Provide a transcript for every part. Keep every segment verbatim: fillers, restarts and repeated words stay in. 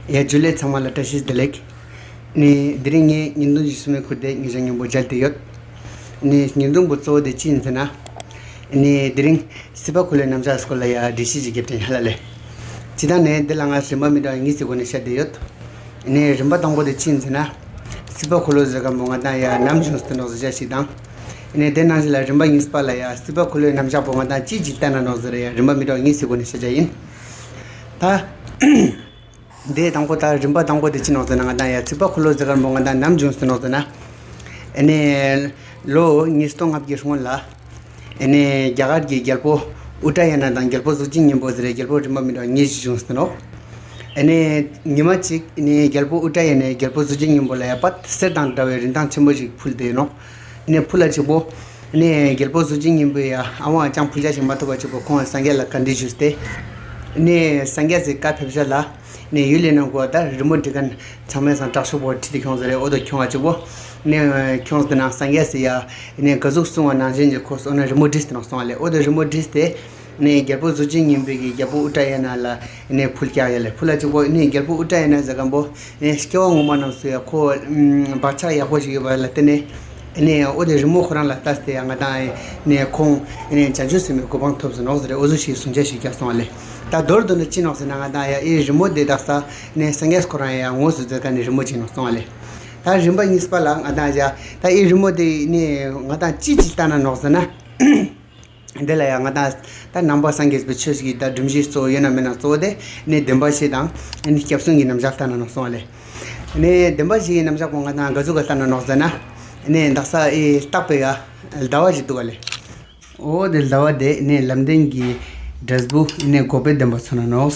ཡ་ཇུ་ལེ། ཚང་མ་ལ་བཀྲ་ཤིས་བདེ་ལེགས། ནི་དེ་རིང་ངས་བརྙན་ཐུང་ཅིག་བཟོ་མི་ཁུར་ཏེ་ངེད་ཅག་མཉམ་པོ་མཇལ་ཏེ་ཡོད། ནི་བརྙན་ཐུང་པོ་གཙོ་བོ་དེ་ཅི་ཡིན་ཟེར་ན། ནི་དེ་རིང་སྲིད་པ་འཁོར་ལོའི་རྣམ་གཞག་སྐོར་ལ་ཡ་འགྲེལ་བཤད་ཅིག་རྒྱབ་དྲན་ཧ་ལ་ལེ། ཇི་ལྟར་ནས་འདི་ལ་ང་རིམ་པ་མི་འདྲ་བ་གཉིས་ཀྱི་སྒོ་ནས་བཤད་དེ་ཡོད། ནི་རིམ་པ་དང་པོ་དེ་ཅི་ཡིན་ཟེར་ན། སྲིད་པ་འཁོར་ལོ་ཟེར་མཁན་པོ་ང་དང་ཡ་ནམ་བྱུང་ཟེར་ནོག་ཟེར་བྱ་ཞིག་དང་། ནི་དེ་ནང་བཞིན་ལ་རིམ་པ་གཉིས་པ་ལ་ཡ་སྲིད་པ་འཁོར་ལོའི་རྣམ་གཞག་པོ་ང་དང་ཅི་ཅིག་བལྟས་ན་ནོག་ཟེར་ཡ་རིམ་པ་མི་འདྲ་བ་གཉིས་ཀྱི་སྒོ་ནས་བཤད་བྱ་ཡིན། ད། འདི་དང་པོ་ད་རིམ་པ་དང་པོ་དེ་ཅི་ནོག་ཟེར་ན་ང་དང་ཡ་སྲིད་པ་འཁོར་ལོ་ཟེར་མཁན་པོ་ང་དང་ནམ་བྱུང་ཟེར་ནོག་ཟེར་ན། ཨ་ནི། ལོ་ཉིས་སྟོང་ལྔ་བརྒྱ་སྔོན་ལ། ཨ་ནི་རྒྱ་གར་གྱི་རྒྱལ་པོ་ཨུ་ཏྲ་ཡ་ན་དང་རྒྱལ་པོ་གཟུགས་ཅན་སྙིང་པོ་ཟེར་རྒྱལ་པོ་རིམ་པ་མི་འདྲ་བ་གཉིས་ཤིག་བྱུང་ཟེར་ནོག་ཨ་ནི་ཉི་མ་གཅིག་ཨ་ནི་རྒྱལ་པོ་ཨུ་ཏྲ་ཡ་ནས་རྒྱལ་པོ་གཟུགས་ཅན་སྙིང་པོ་ལ་ཡ་པད་གསེར་དང་འདྲ་བའི་རིན་ཐང་ཆེན་པོ་ཞིག་ཕུལ་ཏེ་ཡོད་ནོག་ཨ་ནི་ཕུལ་ལ་གཅིག་པོ། ཨ་ནི་རྒྱལ་པོ་གཟུགས་ཅན་སྙིང་པོས་ཡ་ཨ་ཝང་ཅང་ཕུལ་བྱ་ཞིག་མ་ཐོབ་པ་གཅིག་པོ་ཁོང་སངས་རྒྱས་ལ་བཀའ་འདྲི་ཞུས་ཏེ། ཨ་ནི་སངས་རྒྱས་སི་བཀའ་ཕེབས་བྱ་ལ། ནས་ཡུལ་ལས་ནང་གོ་ད་རི་མོ་འབྲི་མཁན་ཚང་མས་སང་དྲག་ཤོས་པོ་ཁྲིད་དེ་ཁྱོངས་ཟེར་རེ་ཨོ་དོ་ཁྱོངས་ཨ་ཅིག་པོ། ནས་ཁྱོངས་དེ་ནང་སངས་རྒྱས་སི་ཡ། ནས་ག་ཟུག་གསུང་བ་ནང་བཞིན་གྱི་ཁོ་སོ་ན་རི་མོ་བྲིས་ཏེ་ནང་སོང་བ་ལས་ཨོ་དོ་རི་མོ་བྲིས་ཏེ། ནས་རྒྱལ་པོ་གཟུགས་ཅན་སྙིང་པོ་གི་རྒྱལ་པོ་ཨུ་ཏྲ་ཡ་ན་ལ་ནས་ཕུལ་ཀྱག་ཡ་ལས་ཕུལ་ཨ་ཅིག་པོ་ནས་རྒྱལ་པོ་ཨུ་ཏྲ་ཡ་ན་ཟེར་མཁན་པོ། ནས་སྐྱེ་བ་སྔོན་མ་རྣམས་སུ་ཡ་ཁོ། བག་ཆགས་ཡག་པོ་ཞིག་ཡོད་པ་ལ་བརྟེན་ནས། ནས་ཨོ་དེ་རི་མོ་ཁོ་རང་ལ་ལྟ་སྟེ་ཡ་ང་དང་ནས་ཁོང་ནས་བྱང་ཆུབ་སེམས་དཔའི་གོ་འཕང་ཐོབ་སོང་ནོག་ཟེར་རེ་ཨོ་ཟུ་ཞིག་གསུང་བྱ་ཞིག་རྒྱག་སོང་བ་ལས། ད་མདོར་བསྡུ་ན་ཅི་ནོག་ཟེར་ན་ང་དང་ཡ་ཨི་རི་མོ་དེ་དག་ས་ནས་སངས་རྒྱས་ཁོ་རང་ཡ་ངོ་སུ་མཛད་མཁན་ནི་རི་མོ་ཅིག་ནོག་སོང་བ་ལས། ད་རིམ་པ་གཉིས་པ་ལ་ང་དང་ཡ་ད་ཨི་རི་མོ་དེ་ནས་ང་དང་ཅི་ཅི་ལྟ་ན་ནོག་ཟེར་ན། འདི་ལ་ཡ་ང་དང་ད་ནང་པ་སངས་རྒྱས་པའི་ཆོས་ཀྱི་ད་སྒྲོམ་གཞི་གཙོ་བོ་ཡོད་ན་མེད་ན་གཙོ་བོ་དེ་ནས་བདེན་པ་བཞི་དང་ནས་སྐྱབས་གསུམ་གྱི་རྣམ་གཞག་ལྟ་ན་ནོག་སོང་བ་ལས། ནས་བདེན་པ་བཞི་ཡི་རྣམ་གཞག་པོ་ང་དང་ག་ཟུག་ག་ལྟ་ན་ནོག་ཟེར་ན། ནས་དག་ས་ཨི་རྟག་པའི་ཡ་ཟླ་བ་ཞིག་འདུག་ག་ལས། ཨོ་དེ་ཟླ་བ་དེ་ནས་ལམ་བདེན་གྱི་འབྲས་བུ་ནས་འགོག་པའི་བདེན་པ་མཚོན་ན་ནོག་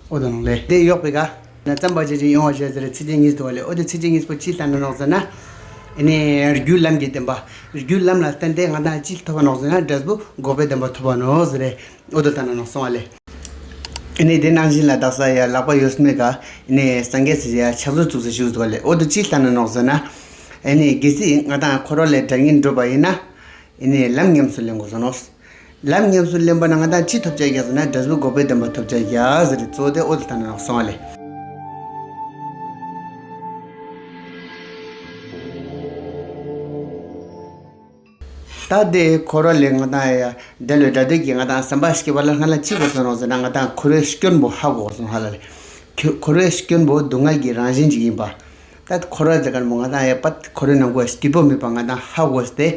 ཨོ་དེ་ནང་ལས་དེ་གཡོག་པའི་ག་ན་བརྩམ་པ་ཅན་ཅིག་ཡོང་བ་ཞེས་ཟེར་ཚིགས་བཅད་གཉིས་འདུག་ག་ལས་ཨོ་དེ་ཚིགས་བཅད་གཉིས་པོ་ཅི་ལྟ་ན་ནོག་ཟེར་ན། ནས་རྒྱུ་ལམ་གྱི་བདེན་པ། རྒྱུ་ལམ་ལ་བརྟེན་ཏེ་ང་དང་ཅི་ཐོབ་པ་ནོག་ཟེར་ན་འབྲས་བུ་འགོག་པའི་བདེན་པ་ཐོབ་པ་ནོག་ཟེར་རེ་ཨོ་དེ་ལྟ་ན་ནོག་སོང་བ་ལས། ནས་དེ་ནང་བཞིན་ལ་དག་ས་ཡ་ལག་པ་གཡས་མའི་ཀ་ནས་སངས་རྒྱས་སི་ཡ་ཕྱག་མཛུབ་བཙུགས་ཏེ་བཞུགས་འདུག་ག་ལས་ཨོ་དེ་ཅི་ལྟ་ན་ནོག་ཟེར་ན། ནས་གལ་སྲིད་ང་དང་འཁོར་བ་ལས་བྲལ་སྙིང་འདོད་པ་ཡིན་ན། ནས་ལམ་ཉམས་སུ་ལེན་དགོས་སོ་ནོག་ལམ་ཉམས་སུ་ལེན་པ་ན་ང་དང་ཅི་ཐོབ་བྱ་རྒྱག་ཟེར་ན་འབྲས་བུ་འགོག་པའི་བདེན་པ་ཐོབ་བྱ་རྒྱག་ཟེར་རེ་གཙོ་བོ་དེ་ཨོ་དེ་ལྟ་ན་ནོག་སོང་བ་ལས། ད་དེ་འཁོར་བ་ལས་ང་དང་ཡ་འབྲལ་བའི་སྒྲ་སྡུད་ཀྱི་ང་དང་བསམ་པ་སྐྱེ་བ་ལ་སྔ་ལ་ཅི་དགོས་སོང་ནོག་ཟེར་ན་ང་དང་འཁོར་བའི་སྐྱོན་པོ་ཧ་གོ་སོང་ཧ་ལ་ལས། ཁྱོད་འཁོར་བའི་སྐྱོན་པོ་སྡུག་བསྔལ་གྱི་རང་བཞིན་ཅིག་ཡིན་པ། ད་འཁོར་བ་ཟེར་མཁན་པོ་ང་དང་ཡ་པད་འཁོར་བའི་ནང་གོ་སྐྱིད་པོ་མེད་པ་ང་དང་ཧ་གོ་སྟེ།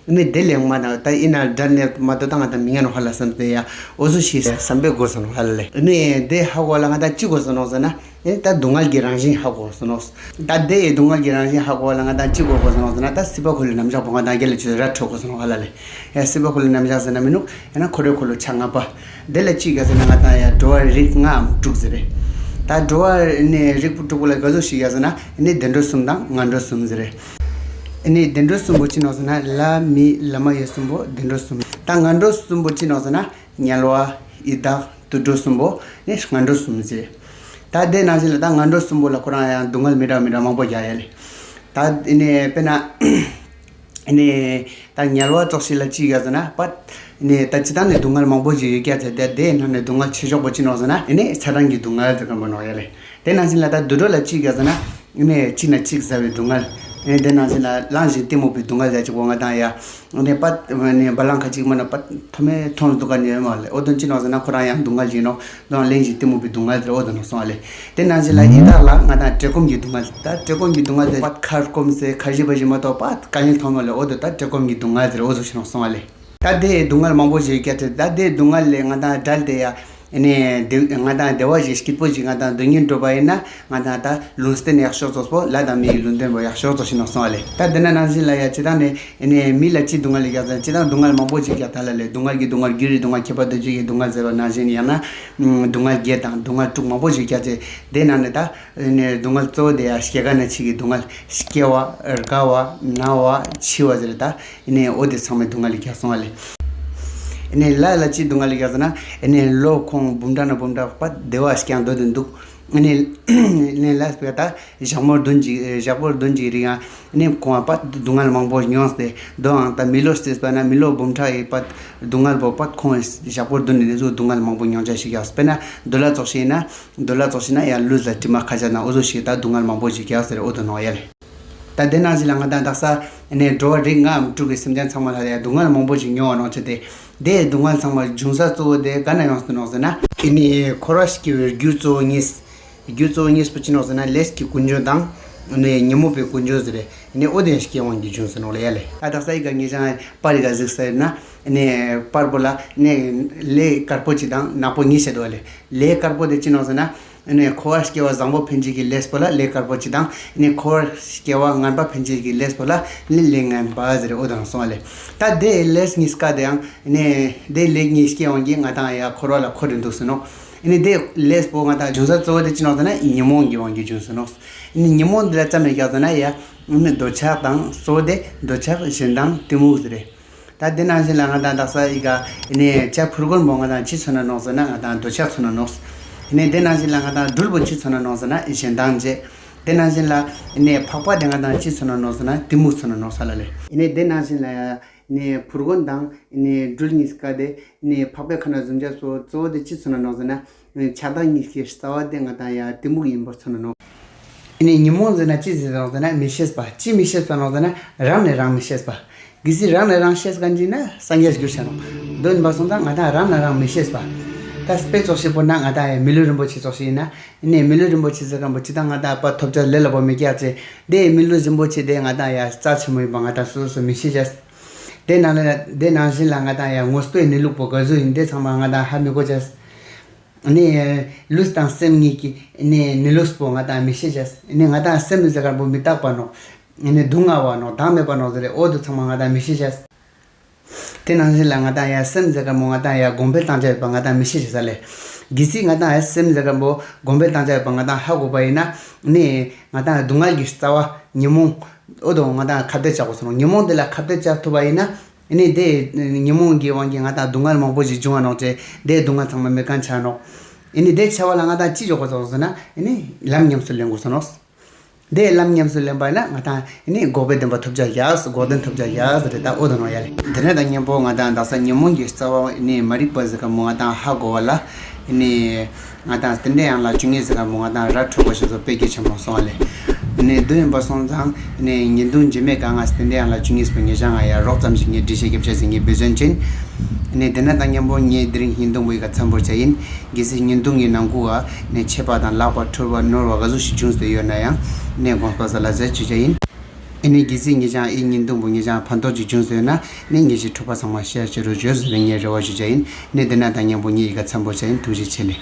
ནི་དེ་ལས་མ་དང་ད་ཡིན་ན་འདྲ་ནས་མ་གཏོགས་ད་ང་དང་མི་ཉན་ནོག་ཧ་ལ་བསམ་སྟེ་ཡ་འོ་ཟུ་ཞིག་བསམ་པའི་དགོས་སོང་ནོག་ཧ་ལ་ལས། ནི་དེ་ཧ་གོ་ལ་ང་དང་ཅི་དགོས་སོང་ནོག་ཟེར་ན། ཨེ་ད་སྡུག་བསྔལ་གྱི་རང་བཞིན་ཧ་གོ་སོང་ནོག་ད་དེ་ཡི་སྡུག་བསྔལ་གྱི་རང་བཞིན་ཧ་གོ་བ་ལ་ང་དང་ཅི་གོ་དགོས་སོང་ནོག་ཟེར་ན་ད་སྲིད་པ་འཁོར་ལོའི་རྣམ་གཞག་པོ་ང་དང་རྒྱལ་ལ་ཆུ་ར་འཕྲོད་དགོས་སོང་ནོག་ཧ་ལ་ལས། ཡ་སྲིད་པ་འཁོར་ལོའི་རྣམ་གཞག་ཟེར་ན་མི་ནུག་ཡང་ན་འཁོར་བའི་འཁོར་ལོ་ཆ་ལྔ་པ། དེ་ལ་ཅི་ག་ཟེར་ན་ང་དང་ཡ་འགྲོ་བ་རིགས་ལྔའམ་དྲུག་ཟེར་རེ། ད་འགྲོ་བ་ནི་རིགས་པོ་དྲུག་པོ་ལ་ག་ཟུག་ཞིག་ག་ཟེར་ན་ནི་བདེ་འགྲོ་གསུམ་དང་ངན་འགྲོ་གསུམ་ཟེར་རེ། ནི་བདེ་འགྲོ་གསུམ་པོ་ཅི་ནོག་ཟེར་ན་ལྷ་མི་ལྷ་མ་ཡིན་གསུམ་པོ་བདེ་འགྲོ་གསུམ། ད་ངན་འགྲོ་གསུམ་པོ་ཅི་ནོག་ཟེར་ན། དམྱལ་བ། ཡི་དྭགས། དུད་འགྲོ་གསུམ་པོ་ནི་ངན་འགྲོ་གསུམ་ཟེར། ད་དེ་ནང་བཞིན་ལ་ད་ངན་འགྲོ་གསུམ་པོ་ལ་ཁོ་རང་ཡང་སྡུག་བསྔལ་མི་འདྲ་མི་འདྲ་མང་པོ་རྒྱག་ཡ་ལེ། ད་ནི་དཔེར་ན་ནི་ད་དམྱལ་བ་ཙོགས་ཤིག་ལ་ཅི་ག་ཟེར་ན་པད་ནི་ད་ཅི་ད་ནི་སྡུག་བསྔལ་མང་པོ་ཞིག་ཡོད་ཀྱག་ཟེར། ད་དེ་ནང་ནས་སྡུག་བསྔལ་ཆེ་ཤོས་པོ་ཅི་ནོག་ཟེར་ན་ནི་ཚ་གྲང་གི་སྡུག་བསྔལ་ཟེར་མཁན་པོ་ནོག་ཡ་ལེ། དེ་ནང་བཞིན་ལ་ད་དུད་འགྲོ་ལ་ཅི་ག་ཟེར་ན། ནས་གཅིག་ནས་གཅིག་ཟ་བའི་སྡུག་བསྔལ། ནས་དེ་ནང་བཞིན་ལ་གླང་བཞིན་གཏི་མུག་པའི་སྡུག་བསྔལ་ཟེར་གཅིག་པོ་ང་དང་ཡ། ནས་པད་ནས་བ་ལང་ཁ་གཅིག་མ་ན་པད་མཐོ་མེད་མཐོང་འདུག་ག་ནས་མ་ལེ། ཨོ་དོན་ཅི་ནོག་ཟེར་ན་ཁོ་རང་ཡང་སྡུག་བསྔལ་ཅིག་ནོག་དོན་གླེང་བཞིན་གཏི་མུག་པའི་སྡུག་བསྔལ་ཟེར་ཨོ་དོན་ནོག་སོང་བ་ལེ། དེ་ནང་བཞིན་ལ་ཡི་དྭགས་ལ་ང་དང་བཀྲེས་སྐོམ་གྱི་སྡུག་བསྔལ། ད་བཀྲེས་སྐོམ་གྱི་སྡུག་བསྔལ་དེ་པད་ཁ་སྐོམ་ཟེར་ཁ་ཞེ་པ་ཞིག་མ་གཏོགས་པད་དཀའ་ངལ་མཐོང་མ་ལེ། ཨོ་དོ་ད་བཀྲེས་སྐོམ་གྱི་སྡུག་བསྔལ་ཟེར་ཨོ་དོ་ཅི་ནོག་སོང་བ་ལེ། ད་དེ་སྡུག་བསྔལ་མང་པོ་ཞིག་ཡོད་ཀྱག་ཅེ། ད་དེ་སྡུག་བསྔལ་ལས་ང་དང་བྲལ་ཏེ་ཡ། ནས་དེ་ང་དང་བདེ་བ་ཞིག་སྐྱིད་པོ་ཞིག་ང་དང་འདོད་སྙིང་འདོད་པ་ཡིན་ན་ང་དང་ད་ལུང་བསྟན་ཡག་ཤོས་ཙོགས་པོ་ལྷ་དང་མིའི་ལུང་བསྟན་པོ་ཡག་ཤོས་ཙོགས་ཤིག་ནོག་སོང་བ་ལེ། ད་དེ་ན་ནང་བཞིན་ལ་ཡ་ཅི་ད་ནས་ནས་མི་ལ་ཅི་སྡུག་བསྔལ་ཡོད་ཀྱག་ཟེར་ན་ཅི་ད་སྡུག་བསྔལ་མང་པོ་ཞིག་ཀྱག་ད་ལ་ལེ། སྡུག་བསྔལ་གྱི་སྡུག་བསྔལ་རྒྱུ་རེ་སྡུག་བསྔལ་ཁྱབ་པ་འདོད་ཅིག་གི་སྡུག་བསྔལ་ཟེར་བ་ནང་བཞིན་ཡང་ན་སྡུག་བསྔལ་བརྒྱད་དང་སྡུག་བསྔལ་དྲུག་མང་པོ་ཞིག་ཀྱག་ཅེ། དེ་ནང་ནས་ད་ནས་སྡུག་བསྔལ་གཙོ་བོ་དེ་ཡ་སྐྱེ་རྒ་ན་འཆི་གི་སྡུག་བསྔལ། སྐྱེ་བ་རྒ་བ་ན་བ་འཆི་བ་ཟེར་ད། ནས་ཨོ་དེ་ཚང་མའི་སྡུག་བསྔལ་ལས་ཀྱག་སོང་བ་ལེ། ཨ་ནི་ལ་ལ་ཅི་སྡུག་བསྔལ་ཡོད་ཟེར་ན། ཨ་ནི་ལོ་ཁོང་འབུམ་ཕྲག་ན་འབུམ་ཕྲག་པ་བདེ་བ་ཞིག་ཀྱང་འདོད་དུ་འདུག་ཨ་ནི་ཨ་ནི་ལ་སྤེ་ད་ཞག་མོར་བདུན་གྱི་ཞག་པོར་བདུན་གྱི་རིང་ཨ་ནི་ཁོང་པ་སྡུག་བསྔལ་མང་པོ་མྱོང་སྟེ། དོའང་ད་མི་ལོ་རྩིས་པ་ན་མི་ལོ་འབུམ་ཕྲག་ཡི་པ་སྡུག་བསྔལ་པོ་པ་ཁོང་ཞག་པོར་བདུན་ནི་ནི་ཚོ་སྡུག་བསྔལ་མང་པོ་མྱོང་བྱ་ཞིག་ཡོད། དཔེར་ན་འདོད་ལ་ཙོགས་ཤིག་ཡིན་ན། འདོད་ལ་ཙོགས་ཤིག་ན་ཡང་ལུས་ལ་དྲི་མ་ཁ་ཆ་ན་འོ་ཚོ་ཞིག་ད་སྡུག་བསྔལ་མང་པོ་ཞིག་ཡོད་ཟེར་འོ་དོ་ནོ་ཡ་ལེ། ད་དེ་ནང་བཞིན་ལ་ང་དང་དག་ས་ནས་འགྲོ་བ་རིགས་ལྔ་དྲུག་གི་སེམས་ཅན་ཚང་མ་ལ་ཡང་སྡུག་བསྔལ་མང་པོ་ཞིག་མྱོང་བ་ནང་ཆེ་སྟེ། དེའི་སྡུག་བསྔལ་ཚང་མ་འབྱུང་ས་གཙོ་བོ་དེ་ག་ན་ཡོང་སྟེ་ནོག་ཟེར་ན། ཨ་ནི་འཁོར་བ་སྐྱེ་བའི་རྒྱུ་གཙོ་བོ་གཉིས། རྒྱུ་གཙོ་བོ་གཉིས་པོ་ཅི་ནོག་ཟེར་ན་ལས་ཀྱི་ཀུན་འབྱུང་དང་། ཨ་ནི་ཉོན་མོངས་པའི་ཀུན་འབྱུང་ཟེར་རེད། ཨ་ནི་འོ་དེ་སྐྱེ་བ་གི་འབྱུང་ཟེར་ནོག་ལེ་ཡ་ལེ། ད་དག་ས་ཡི་ག་ངེད་ཅང་པར་ཡི་ག་གཟིགས་ཟེར་ན། ཨ་ནི་པར་པོ་ལ་ནི་ལས་དཀར་པོ་ཅིག་དང་ནག་པོ་གཉིས་བཤད་འདུག་ལེ། ལས་དཀར་པོ་དེ་ཅི་ནོག་ཟེར་ན། ཨ་ནི་འཁོར་བ་སྐྱེ་བ་བཟང་པོ་འཕེན་བྱེད་ཀྱི་ལས་པོ་ལ་ལས་དཀར་པོ་ཅིག་དང་། ཨ་ནི་འཁོར་བ་སྐྱེ་བ་ངན་པ་འཕེན་བྱེད་ཀྱི་ལས་པོ་ལ་ནི་ལས་ངན་པ་ཟེར་འོ་དང་སོང་བ་ལེ། ད་དེ་ལས་གཉིས་ཀ་དེ་ཡང་ཨ་ནི་དེ་ལས་གཉིས་སྐྱེ་བ་གི་ང་དང་ཡ་འཁོར་བ་ལ་འཁོར་རེ་འདུག་ཟེར་ནོག་ཨ་ནི་དེ་ལས་པོ་ང་དང་འབྱུང་ས་གཙོ་བོ་དེ་ཅི་ནོག་ཟེར་ན་ཉོན་མོངས་ཀྱི་དབང་གིས་འབྱུང་ཟེར་ནོག་ཨ་ནི་ཉོན་མོངས་འདི་ལ་ཙམ་ཡང་བཞག་ཟེར་ན་ཡ་ཨ་ནི་འདོད་ཆགས་དང་གཙོ་བོ་དེ་འདོད་ཆགས་ཞེ་སྡང་གཏི་མུག་ཟེར་རེད། ད་དེ་ནང་བཞིན་ལ་ང་དང་དག་ས་ཡི་ག་ཨ་ནི་ལྕགས་ཕུར་གོན་པོ་ང་དང་ཅི་མཚོན་ན་ནོག་ཟེར་ན་ང་དང་འདོད་ཆགས་མཚོན་ན་ནོག་ཨ་ནི་དེ་ནང་བཞིན་ལ་ང་དང་སྦྲུལ་པོ་ཅི་མཚོན་ན་ནོག་ཟེར་ན་ཞེ་སྡང་བྱེད། དེ་ནང་བཞིན་ལ་ཨ་ནི་ཕག་པ་དེ་ང་དང་ཅི་མཚོན་ན་ནོག་ཟེར་ན་གཏི་མུག་མཚོན་ན་ནོག་ས་ལ་ལེ། ཨ་ནི་དེ་ནང་བཞིན་ལ་ཡ་ཨ་ནི་ཕུར་གོན་དང་ཨ་ནི་སྦྲུལ་གཉིས་ཀ་དེ་ཨ་ནི་ཕག་པའི་ཁ་ན་བཟུང་བྱ་སོ་གཙོ་བོ་དེ་ཅི་མཚོན་ན་ནོག་ཟེར་ན། ཆགས་སྡང་གཉིས་ཀྱི་རྩ་བ་དེ་ང་དང་ཡ་གཏི་མུག་ཡིན་པར་མཚོན་ན་ནོག་ཨ་ནི་ཉོན་མོངས་ཟེར་ན་ཅི་ཟེར་ནོག་ཟེར་ན་མི་ཤེས་པ། ཅི་མི་ཤེས་པ་ནོག་ཟེར་ན་རང་ནས་རང་མི་ཤེས་པ། གལ་སྲིད་རང་ནས་རང་ཤེས་མཁན་ཅིག་ན་སངས་རྒྱས་གྱུར་ཆ་ནོག་དོན་པ་སོང་ཙང་ང་དང་རང་ནས་རང་མི་ཤེས་པ། ད་དཔེ་ཙོགས་ཤིག་པོ་ན་ང་དང་ཡ་མི་ལུས་རིན་པོ་ཆེ་ཙོགས་ཤིག་ཡིན་ན། ཨ་ནི་མི་ལུས་རིན་པོ་ཆེ་ཟེར་མཁན་པོ་ཅི་ད་ང་དང་པ་ཐོབ་ཆ་ལས་སླ་པོ་མི་རྒྱག་ཅེ། དེ་མི་ལུས་རིན་པོ་ཆེ་དེ་ང་དང་ཡ་རྩ་ཆེན་མོ་ཡིན་པ་ང་དང་སོ་སོ་མི་ཤེས་ཅེས། དེ་ནང་ལ་དེ་ནང་བཞིན་ལ་ང་དང་ཡ་ངོ་བསྟོད་ནི་ལུགས་པོ་ག་ཚོད་ཡིན་དེ་ཚང་མ་ང་དང་ཧ་མི་གོ་ཅེས། ནི་ལུས་དང་སེམས་གཉིས་ཀྱི་ནི་ནི་ལུས་པོ་ང་དང་མི་ཤེས་ཅེས། ནི་ང་དང་སེམས་ཟེར་མཁན་པོ་མི་རྟག་པ་ནོག་ནི་སྡུག་བསྔལ་བ་ནོག་བདག་མེད་པ་ནོག་ཟེར་རེ་འོ་དུ་ཚང་མ་ང་དང་མི་ཤེས་ཅེས། དེ་ནང་བཞིན་ལ་ང་དང་ཡ་སེམས་ཟེར་མཁན་པོ་ང་དང་ཡ་གོང་འཕེལ་བཏང་ཅེས་ཡོད་པ་ང་དང་མི་ཤེས་ཅེས་ས་ལེ། གལ་སྲིད་ང་དང་ཡ་སེམས་ཟེར་མཁན་པོ་གོང་འཕེལ་བཏང་ཅེས་ཡོད་པ་ང་དང་ཧ་གོ་བ་ཡིན་ན། ནི་ང་དང་སྡུག་བསྔལ་གྱི་རྩ་བ་ཉོན་མོངས་འོ་དུ་ང་དང་ཁ་གཏད་བཅག་དགོས་སོང་ནོག་ཉོན་མོངས་དེ་ལ་ཁ་གཏད་བཅག་ཐུབ་པ་ཡིན་ན། ཨ་ནི་དེ་ཉོན་མོངས་ཀྱི་དབང་གིས་ང་དང་སྡུག་བསྔལ་མང་པོ་ཞིག་འབྱུང་བ་ནོག་ཅེ། དེ་སྡུག་བསྔལ་ཚང་མ་མེད་མཁན་ཆགས་ནོག་ཨ་ནི་དེ་ཆགས་པ་ལ་ང་དང་ཅི་འཇོག་དགོས་སོགས་ཟེར་ན་ཨ་ནི་ལམ་ཉམས་སུ་ལེན་དགོས་སོ་ནོག་དེ་ལམ་ཉམས་སུ་ལེན་པ་ཡིན་ན་ང་དང་ཨ་ནི་འགོག་པའི་བདེན་པ་ཐོབ་བྱ་ཡག་འགོག་བདེན་ཐོབ་བྱ་ཡག་ཟེར་ད་འོ་དོ་ནོ་ཡ་ལེ། དེ་ནས་ད་མཉམ་པོ་ང་དང་དག་ས་ཉོན་མོངས་ཀྱི་རྩ་བ་ཨ་ནི་མ་རིག་པ་ཟེར་མཁན་པོ་ང་དང་ཧ་གོ་བ་ལ་ཨ་ནི། ང་དང་རྟེན་འབྲེལ་ཡན་ལག་བཅུ་གཉིས་ཟེར་མཁན་པོ་ང་དང་ར་འཕྲོད་པ་ཞིག་སོགས་དཔེ་སྐྱེ་ཆེན་མོ་སོང་བ་ལས། ནས་དུ་ཡིན་པ་སོང་ཙང་ནས་ཉིན་དུ་འཇིགས་མེད་གང་ང་རྟེན་འབྲེལ་ཡན་ལག་བཅུ་གཉིས་པོ་ངེད་ཅག་ང་ཡ་རོགས་ཙམ་ཞིག་ངས་འགྲེལ་བཤད་རྒྱབ་བྱ་ཟིན་ངས་འབད་བརྩོན་ཅན། ནས་དེ་ན་དང་མཉམ་པོ་ངས་དེ་རིང་ཉིན་དུ་བོ་ཡི་ག་མཚམས་བོར་བྱ་ཡིན། གལ་སྲིད་ཉིན་དུ་ངའི་ནང་ཁུ་བ་ནས་ཆད་པ་དང་ལག་པ་འཁྲུལ་བ་ནོར་བ་ག་ཟུག་ཞིག་བྱུང་སྟེ་ཡོད་ན་ཡང་ནས་དགོངས་པ་ས་ལ་ཟེར་བྱེད་བྱ་ཡིན། ཨེ་ནས་གལ་སྲིད་ངེད་ཅག་ཨེ་ཉིན་དུ་བོ་ངེད་ཅག་ཕན་ཐོགས་ཅིག་བྱུང་སྟེ་ཡོད་ན་ནས་ངེད་ཅག་འཁྲུལ་པ་ཚང་མ་ཤེས་བྱེད་རོགས་བྱོས་ཟེར་ངས་རེ་བ་ཞུ་བྱ་ཡིན། ནས་དེ་ན་དང་མཉམ་པོ་ངའི་ཡི་ག་མཚམས་བོར་བྱ་ཡིན། ཐུགས་རྗེ་ཆེ་ལེ།